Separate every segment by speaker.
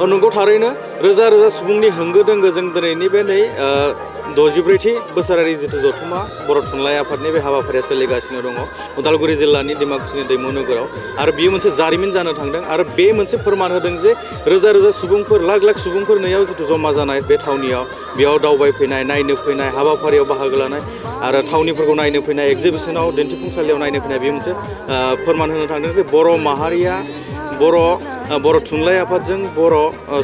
Speaker 1: नंगौ थारैनो रोजा रोजा सुबुंनि होंगो दोंगोजों दिनैनि बे नै 64थि बोसोरारि जिथु जथुम्मा बर' थुनलाइ आफादनि बे हाबाफारिया सोलिगासिनो दङ उदालगुरि जिल्लानि डिमाकुसिनि दैमु नोगोराव आरो बियो मोनसे जारिमिन जानो थांदों आरो बे मोनसे फोरमान होदों जे रोजा रोजा सुबुंफोर लाख लाख सुबुंफोर नैयाव जिथु जमा जानाय बे थावनियाव बेयाव दावबायफैनाय नायनो फैनाय हाबाफारियाव बाहागो लानाय आरो थावनिफोरखौ नायनो फैनाय एग्जिबिसनाव दिन्थिफुंसालियाव नायनो फैनाय बे मोनसे फोरमान होनो थांदों जे बर' माहारिया बर' थुनलाइ आफादजों बर'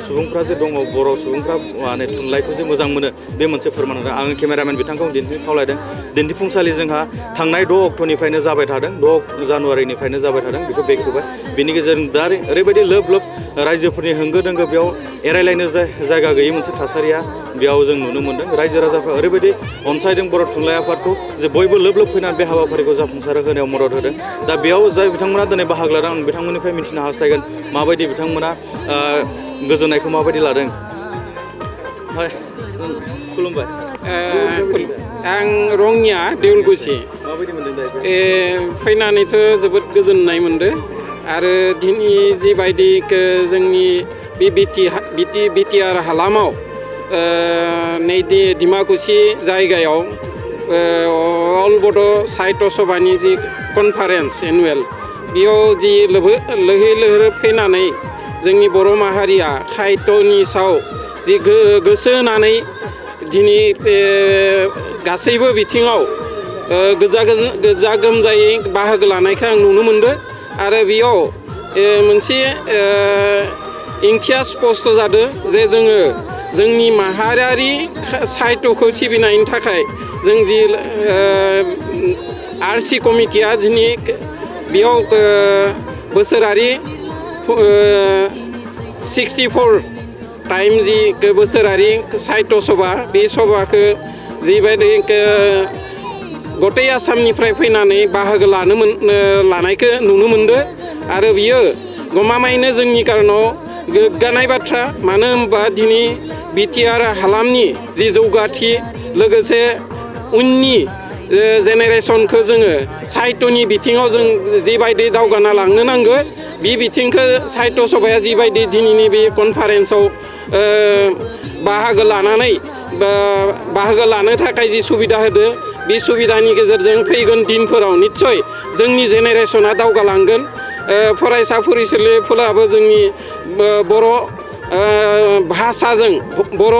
Speaker 1: सुबुंफ्रा जे दङ बर' सुबुंफ्रा माने थुनलाइखौ जे मोजां मोनो बे मोनसे फोरमान होदों आं केमेरामेन बिथांखौ दिन्थिनो खावलायदों दिन्थिफुंसालि जोंहा थांनाय 6 अक्ट'निफ्रायनो जाबाय थादों 6 जानुवारिनिफ्रायनो जाबाय थादों बेखौ बेखेवबाय बिनि गेजेरजों दा ओरैबायदि लोब लोब रायजोफोरनि होंगो दोंगो बेयाव एरायलायनो जायगा गैयै मोनसे थासारिया बेयाव जों नुनो मोन्दों रायजो राजाफ्रा ओरैबायदि अनसायदों बर' थुनलाइ आफादखौ जे बयबो लोब लोब फैनानै बे हाबाफारिखौ जाफुंसार होनायाव मदद होदों दा बेयाव जाय बिथांमोना दिनै बाहागो लादों आं बिथांमोननिफ्राय मिथिनो हास्थायगोन माबायदि बिथांमोना गोजोननायखौ माबायदि लादों खुलुमबाय
Speaker 2: आं रङिया देउलकुसि
Speaker 1: माबायदि मोनदों
Speaker 2: फैनानैथ' जोबोद गोजोननाय मोनदों आरो दिनै जिबायदि जोंनि बे बिटिआर हालामाव नै डिमाकुसि जायगायाव अल बड' साहित्य सभानि जि कनफारेन्स एनुवेल बेयाव जि लैहोर लैहोर फैनानै जोंनि बर' माहारिया साहित्यनि सायाव जि गोसो होनानै दिनै गासैबो बिथिङाव गोजा गोमजायै बाहागो लानायखौ आं नुनो मोनदों आरो बेयाव मोनसे ओंथिया स्पष्ट जादों जे जोङो जोंनि माहारियारि साहित्यखौ सिबिनायनि थाखाय जों जि RC कमिटिया दिनै बेयाव बोसोरारि 64 टाइम जि बोसोरारि साहित्य सभा बे सभाखौ जिबायदि गथाय आसामनिफ्राय फैनानै बाहागो लानायखौ नुनो मोनदों आरो बियो गमामायैनो जोंनि कारनाव गोग्गानाय बाथ्रा मानो होनबा दिनै बिटिआर हालामनि जि जौगाथि लोगोसे उननि जेनेरेसनखौ जोङो साहित्यनि बिथिङाव जों जिबायदि दावगाना लांनो नांगौ बे बिथिंखौ साहित्य सभाया जिबायदि दिनैनि बे कनफारेन्सआव बाहागो लानो थाखाय जि सुबिदा होदों बे सुबिदानि गेजेरजों फैगोन दिनफोराव निस्सय जोंनि जेनेरेसना दावगालांगोन फरायसा फरायसुलिफोराबो जोंनि बर' भाषाजों बर'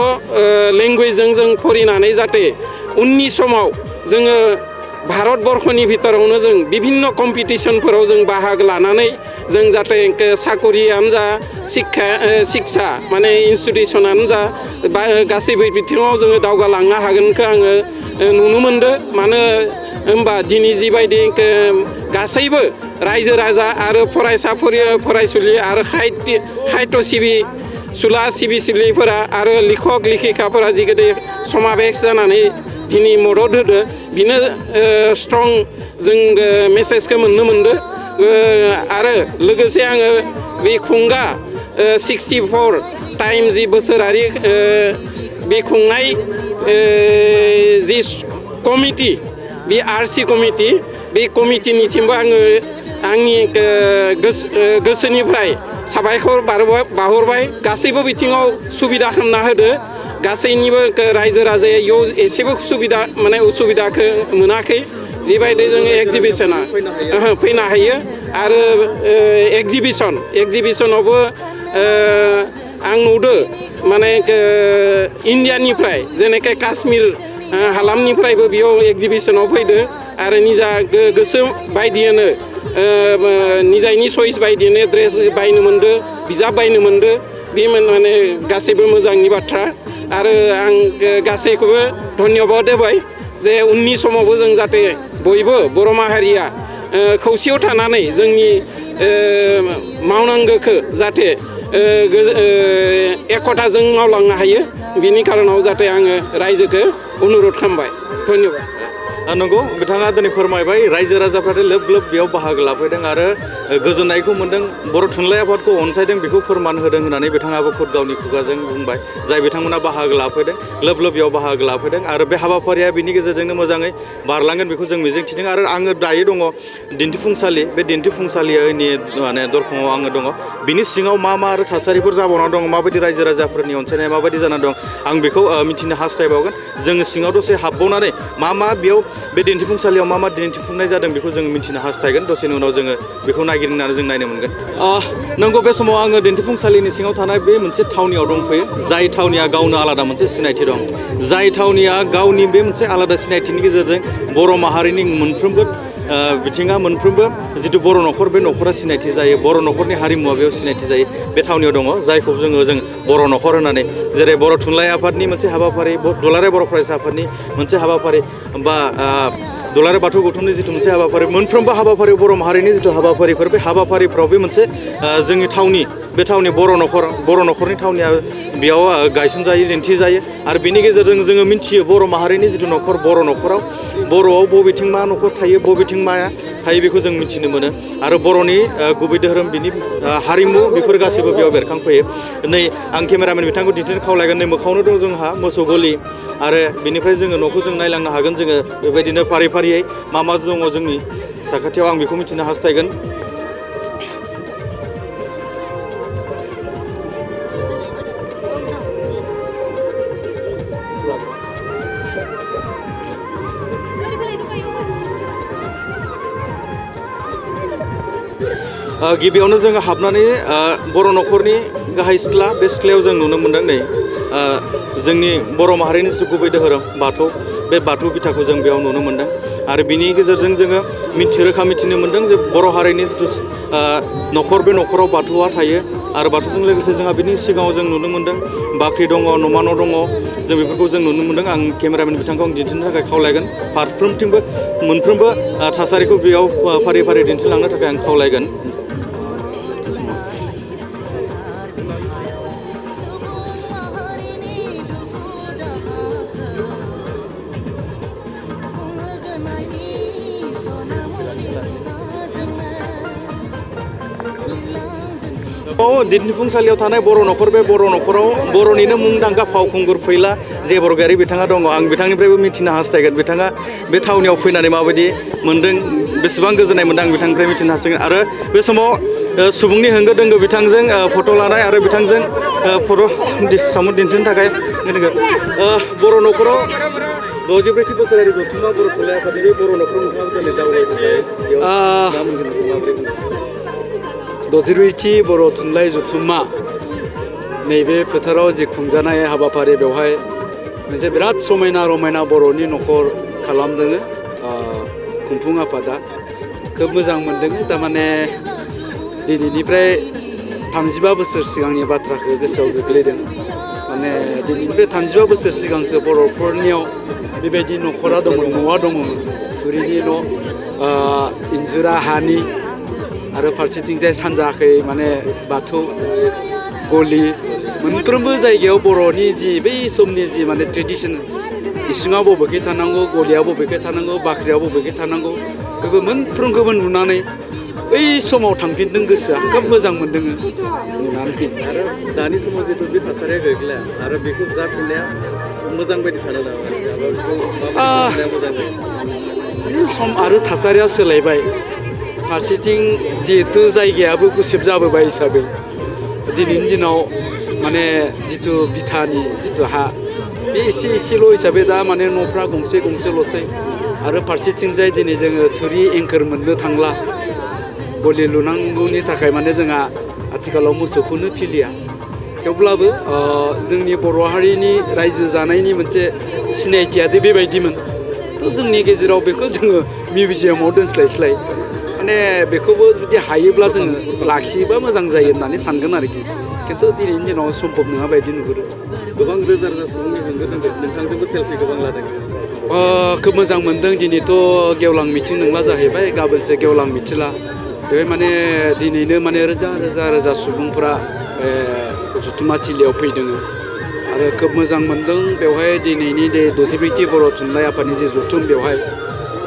Speaker 2: लेंगुवेजजों जों फरायनानै जाहाथे उननि समाव जोङो भारतबर्षनि भितरावनो जों बिभिन्न कम्पिटिसनफोराव जों बाहागो लानानै जों जाहाथे साकरियानो जा शिक्षा माने इन्स्टिटिउसनानो जा गासैबो बिथिङाव जोङो दावगालांनो हागोनखौ आङो नुनो मोनदों मानो होनबा दिनै जिबायदि गासैबो रायजो राजा आरो फरायसा फरायसुलि आरो साहित्य सिबिसुलिफोरा आरो लेखक लेखिकाफोरा जिबायदि समावेश जानानै दिनै मदद होदो बिनो स्ट्रं जों मेसेजखौ मोननो मोनदों आरो लोगोसे आङो बे खुंगा 64 टाइम जि बोसोरारि बे खुंनाय जि कमिटि बे RC कमिटि बे कमिटिनिसिमबो आङो आंनि गोसोनिफ्राय साबायखर बाहरबाय गासैबो बिथिङाव सुबिदा खालामना होदो गासैनिबो रायजो राजाया इयाव एसेबो सुबिदा माने उसुबिदाखौ मोनाखै जिबायदि जोङो एक्जिबिसना फैनो हायो आरो एक्जिबिसनावबो आं नुदों माने इण्डियानिफ्राय जेनेखे काश्मीर हालामनिफ्रायबो बेयाव एक्जिबिसनाव फैदो आरो निजा गोसो बायदियैनो निजायनि चइस बायदियैनो ड्रेस बायनो मोनदो बिजाब बायनो मोनदो बे माने गासैबो मोजांनि बाथ्रा आरो आं गासैखौबो धन्यबाद होबाय जे उननि समावबो जों जाहाथे बयबो बर' माहारिया खौसेयाव थानानै जोंनि मावनांगौखौ जाहाथे एकताजों मावलांनो हायो बिनि कारनाव जाहाथे आङो रायजोखौ अनुरद खालामबाय धन्यबाद
Speaker 1: नंगौ बिथाङा दिनै फोरमायबाय रायजो राजाफ्रा लोब लोब बेयाव बाहागो लाफैदों आरो गोजोननायखौ मोन्दों बर' थुनलाइ आफादखौ अनसायदों बेखौ फोरमान होदों होननानै बिथाङाबो खुद गावनि खुगाजों बुंबाय जाय बिथांमोना बाहागो लाफैदों लोब लोब बेयाव बाहागो लाफैदों आरो बे हाबाफारिया बिनि गेजेरजोंनो मोजाङै बारलांगोन बेखौ जों मिजिंथिदों आरो आङो दायो दङ दिन्थिफुंसालि बे दिन्थिफुंसालिनि माने दरखङाव आङो दङ बिनि सिङाव मा मा आरो थासारिफोर जाबावना दङ माबायदि रायजो राजाफोरनि अनसायनाया माबायदि जाना दं आं बेखौ मिथिनो हास्थायबावगोन जोङो सिङाव दसे हाबबावनानै मा बेयाव बे दिन्थिफुंसालियाव मा दिन्थिफुंनाय जादों बेखौ जों मिथिनो हास्थायगोन दसेनि उनाव जोङो बेखौ नागिरनानै जों नायनो मोनगोन नंगौ बे समाव आङो दिन्थिफुंसालिनि सिङाव थानाय बे मोनसे थावनियाव दंफैयो जाय थावनिया गावनो आलादा मोनसे सिनायथि दं जाय थावनिया गावनि बे मोनसे आलादा सिनायथिनि गेजेरजों बर' माहारिनि मोनफ्रोमबो बिथिङा मोनफ्रोमबो जिथु बर' न'खर बे न'खरा सिनायथि जायो बर' न'खरनि हारिमुवा बेयाव सिनायथि जायो बे थावनियाव दङ जायखौ जों बर' न'खर होननानै जेरै बर' थुनलाइ आफादनि मोनसे हाबाफारि दुलाराय बर' फरायसा आफादनि मोनसे हाबाफारि बा दुलाराय बाथौ गौथुमनि जिथु मोनसे हाबाफारि मोनफ्रोमबो हाबाफारियाव बर' माहारिनि जिथु हाबाफारिफोर बे हाबाफारिफ्राव बे मोनसे जोंनि थावनि बे थावनि बर' न'खरनि थावनिया बेयाव गायसनजायो दिन्थिजायो आरो बेनि गेजेरजों जोङो मिथियो बर' माहारिनि जिथु न'खर बर' न'खराव बर'आव बबेथिं मा न'खर थायो बबेथिं माया थायो बेखौ जों मिथिनो मोनो आरो बर'नि गुबै धोरोम बिनि हारिमु बेफोर गासैबो बेयाव बेरखांफैयो नै आं केमेरामेन बिथांखौ दिन्थिनो खावलायगोन नै मोखाङावनो दं जोंहा मोसौ गलि आरो बेनिफ्राय जोङो न'खौ जों नायलांनो हागोन जोङो बेबायदिनो फारि फारियै मा दङ जोंनि साखाथियाव आं बेखौ मिथिनो हास्थायगोन गिबियावनो जोङो हाबनानै बर' न'खरनि गाहाय सिथ्ला बे सिथ्लायाव जों नुनो मोनदों नै जोंनि बर' माहारिनि जिथु गुबै धोरोम बाथौ बे बाथौ बिथाखौ जों बेयाव नुनो मोनदों आरो बिनि गेजेरजों जोङो रोखा मिथिनो मोनदों जे बर' हारिनि जिथु न'खर बे न'खराव बाथौआ थायो आरो बाथौजों लोगोसे जोंहा बिनि सिगाङाव जों नुनो मोनदों बाख्रि दङ न'मा न' दङ जों बेफोरखौ जों नुनो मोनदों आं केमेरामेन बिथांखौ आं दिन्थिनो थाखाय खावलायगोन फारफ्रोमथिंबो मोनफ्रोमबो थासारिखौ बेयाव फारि फारि दिन्थिलांनो थाखाय आं खावलायगोन दिन्थिफुंसालियाव थानाय बर' न'खर बे बर' न'खराव बर'निनो मुंदांखा फावखुंगुर फैला जे बरगयारि बिथाङा दङ आं बिथांनिफ्रायबो मिथिनो हास्थायगोन बिथाङा बे थावनियाव फैनानै माबायदि मोन्दों बेसेबां गोजोननाय मोन्दों आं बिथांनिफ्राय मिथिनो हासिगोन आरो बे समाव सुबुंनि होंगो दोंगो बिथांजों फट' लानाय आरो बिथांजों फट' सावमुं दिन्थिनो थाखाय बर' न'खराव 64थि बोसोरारि जथुम्मा बर' थुनलाइ आफादनि बर' न'खराव नोंथाङा दिनै दावबायबाय
Speaker 3: 64थि बर' थुनलाइ जथुम्मा नैबे फोथाराव जि खुंजानाय हाबाफारि बेवहाय मोनसे बिराद समायना रमायना बर'नि न'खर खालामदों खुंफुं आफादा खोब मोजां मोनदों थारमाने दिनैनिफ्राय 35 बोसोर सिगांनि बाथ्राखौ गोसोआव गोग्लैदों माने दिनैनिफ्राय 35 बोसोर सिगांसो बर'फोरनियाव बेबायदि न'खरा दंमोन न'आ दंमोन थुरिनि न' इन्जुरा हानि आरो फारसेथिंजाय सानजाखै माने बाथौ गलि मोनफ्रोमबो जायगायाव बर'नि जि बै समनि जि माने ट्रेडिसनेल इसिङाव बबेखै थानांगौ गलियाव बबेखै थानांगौ बाख्रियाव बबेखै थानांगौ बेखौ मोनफ्रोमखौबो नुनानै बै समाव थांफिनदों गोसोआ खोब मोजां मोनदों नुनानै
Speaker 1: आरो दानि समाव जितु बे थासारिया गैलिया आरो बेखौ जाफिननाया मोजां बायदि सानो
Speaker 3: जि सम आरो थासारिया सोलायबाय फारसेथिं जिहेतु जायगायाबो गुसेब जाबोबाय हिसाबै दिनैनि दिनाव माने जितु बिथानि जितु हा बे एसेल' हिसाबै दा माने न'फ्रा गंसे गंसेल'सै आरो फारसेथिंजाय दिनै जोङो थुरि एंखोर मोननो थांला गलि लुनांगौनि थाखाय माने जोंहा आथिखालाव मोसौखौनो फिलिया थेवब्लाबो जोंनि बर' हारिनि रायजो जानायनि मोनसे सिनायथियादि बेबायदिमोन थ' जोंनि गेजेराव बेखौ जोङो मिउजियामाव दोनस्लायस्लाय माने बेखौबो जुदि हायोब्ला जोङो लाखियोबा मोजां जायो होननानै सानगोन आरोखि खिन्थु दिनैनि दिनाव सम्भब नङा बायदि नुहुरो
Speaker 1: गोबां रोजा रोजा सुबुंनि होंगो दोंगो नोंथांजोंबो सेल्फि गोबां लादों
Speaker 3: खोब मोजां मोनदों दिनैथ' गेवलां मिथिं नंला जाहैबाय गाबोनसो गेवलां मिथिला बेवहाय माने दिनैनो माने रोजा सुबुंफोरा जथुम्मा थिलियाव फैदों आरो खोब मोजां मोनदों बेवहाय दिनैनि 64थि बर' थुनलाइ आफादनि जे जथुम बेवहाय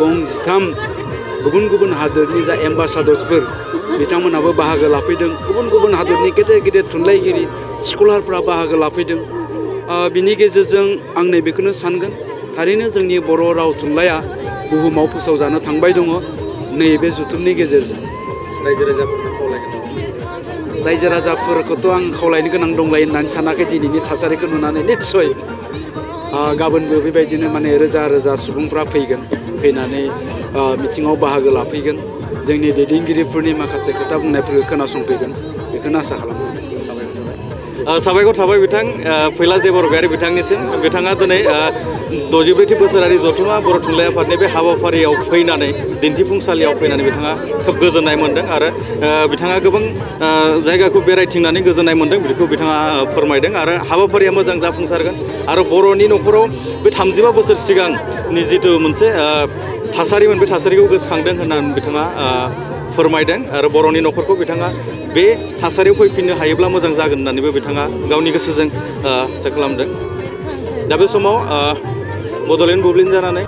Speaker 3: गं 13 गुबुन गुबुन हादोरनि जा एम्बासाडर्सफोर बिथांमोनाबो बाहागो लाफैदों गुबुन गुबुन हादोरनि गेदेर गेदेर थुनलाइगिरि स्कलारफ्रा बाहागो लाफैदों बिनि गेजेरजों आं नैबेखौनो सानगोन थारैनो जोंनि बर' राव थुनलाइया बुहुमाव फोसावजानो थांबाय दङ नैबे जथुमनि गेजेरजों रायजो राजाफोरखौथ' आं खावलायनो गोनां दंलाय होननानै सानाखै दिनैनि थासारिखौ नुनानै निस्सय गाबोनबो बेबायदिनो माने रोजा रोजा सुबुंफ्रा फैगोन फैनानै मिटिङाव बाहागो लाफैगोन जोंनि दैदेनगिरिफोरनि माखासे खोथा बुंनायफोरखौ खोनासंफैगोन बेखौनो आसा खालामो
Speaker 1: साबायखर थाबाय बिथां फैला जे बरगयारि बिथांनिसिम बिथाङा दिनै 64थि बोसोरारि जथुमा बर' थुनलाइ आफादनि बे हाबाफारियाव फैनानै दिन्थिफुंसालियाव फैनानै बिथाङा खोब गोजोननाय मोन्दों आरो बिथाङा गोबां जायगाखौ बेरायथिंनानै गोजोननाय मोन्दों बेखौ बिथाङा फोरमायदों आरो हाबाफारिया मोजां जाफुंसारगोन आरो बर'नि न'खराव बे 35 बोसोर सिगांनि जिथु मोनसे थासारिमोन बे थासारिखौ गोसोखांदों होननानै बिथाङा फोरमायदों आरो बर'नि न'खरखौ बिथाङा बे थासारियाव फैफिननो हायोब्ला मोजां जागोन होननानैबो बिथाङा गावनि गोसोजों आसा खालामदों दा बे समाव बड'लेण्ड बुब्लिन जानानै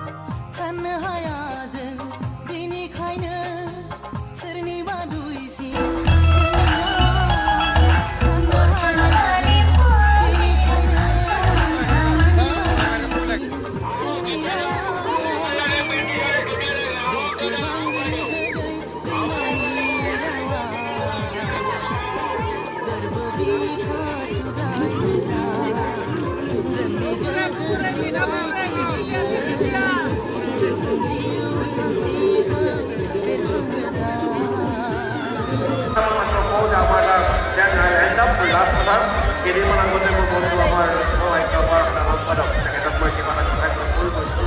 Speaker 4: Jadi menanggung membantu আমার সবাই কভার সম্পাদক সেক্রেটারি সীমানা কোথায় শুরু করছে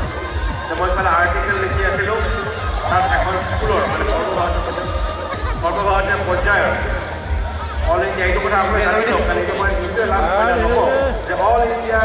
Speaker 4: যেমন মানে আর্টিকেল লিখি আছিল তার এখন স্কুলের মানে সর্বভারতীয় পর্যায়ে অল ইন্ডিয়া এইটো কথা આપણે জানি লওক কাৰণ এইটো মই নিজে লাভ কৰিলে হ'ব যে অল ইন্ডিয়া